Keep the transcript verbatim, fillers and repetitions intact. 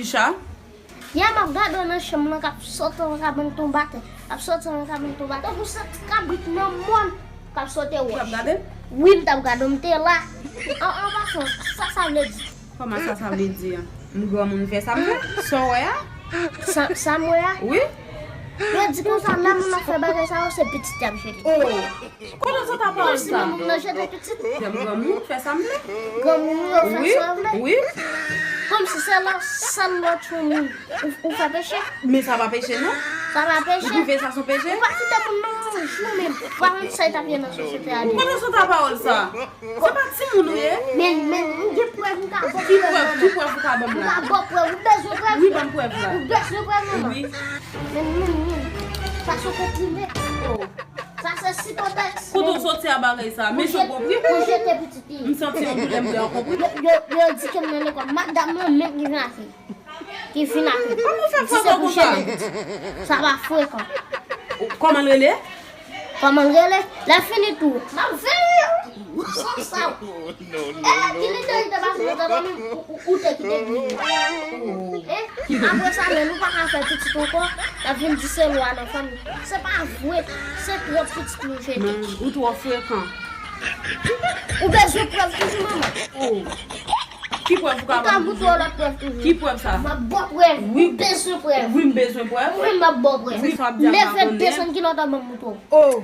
Cha? Yè m ap gade w nan chanm lan k ap sote nan kabann tonbatè. K ap sote nan kabann tonbatè. Tankou se ti kabrit nan mòn k ap sote wòch. Ou t ap gade m? Wi, m t ap gade w, m te la. An, an pasan, sa sa vle di? Kòman sa sa vle di a? M granmoun fè sa m vle. Sa w wè a? Sa, sa m wè a? Wi. Yo di konsa, lè moun nan fè bagay sa yo, se pitit y ap jete. Oh! Kote w sot a pawòl Si sa? moun nan jete pitit, Lè m granmoun, fè sa m vle. granmoun yo fè Wi, sa yo vle. Wi. Kòmsi se lè sèl lè w tchwe moun, ou, ou fè peche. Men sa pa peche non. Sa pa Ou peche. twouve sa se yon peche? Ou pa kite moun nan yon jou menm. Pa konn sa y t ap ye nan sosyete a deja. Kote w sot a pawòl sa? Se pa timoun ou ye? Men, men, m gen prèv, m ka ba w Ki prèv, prèv? Ki manman. Prèv ou ka ban m M la? ka ba w prèv, ou bezwen prèv? Wi, ban m prèv la. Ou bezwen prèv, manman? Wi. Men, men, men. Sa se konprime. Oh. Sa se sitotèks. Kote w soti a bagay sa? Men se konpri? Pou jete pitit li. M santi yon kote m pran konpri. Yo, yo, yo di ke m nan lekòl. Madanm nan menm ki vin ak li. Ki vin ak li. Kòman w fè Di fè se sa pou konsa? jete pitit. Sa pa frekan. Kòman l rele? Kòman l rele? Lè fini tou. M ap veye w. San sa w. E, ki lide li te pase nan tèt ou menm? Ou, ou, ou te kite li. E, apre sa, men nou pa ka fè pitit ankò. L ap vin di se lwa nan fanmi. Se pa vre. Se twòp pitit nou jete. Non, ou twò frekan. Ou bezwen prèv toujou, manman? Oh. Ki prèv ou ka Ou ka ban m? Goute yon lòt prèv toujou. Ki prèv sa? M ap ba w prèv. Ou bezwen prèv. Wi, m bezwen prèv. Mwen, m ap ba w prèv. Wi, sa w ap di a m pa Leve konnen. desann kilòt an ban m mouton. Oh.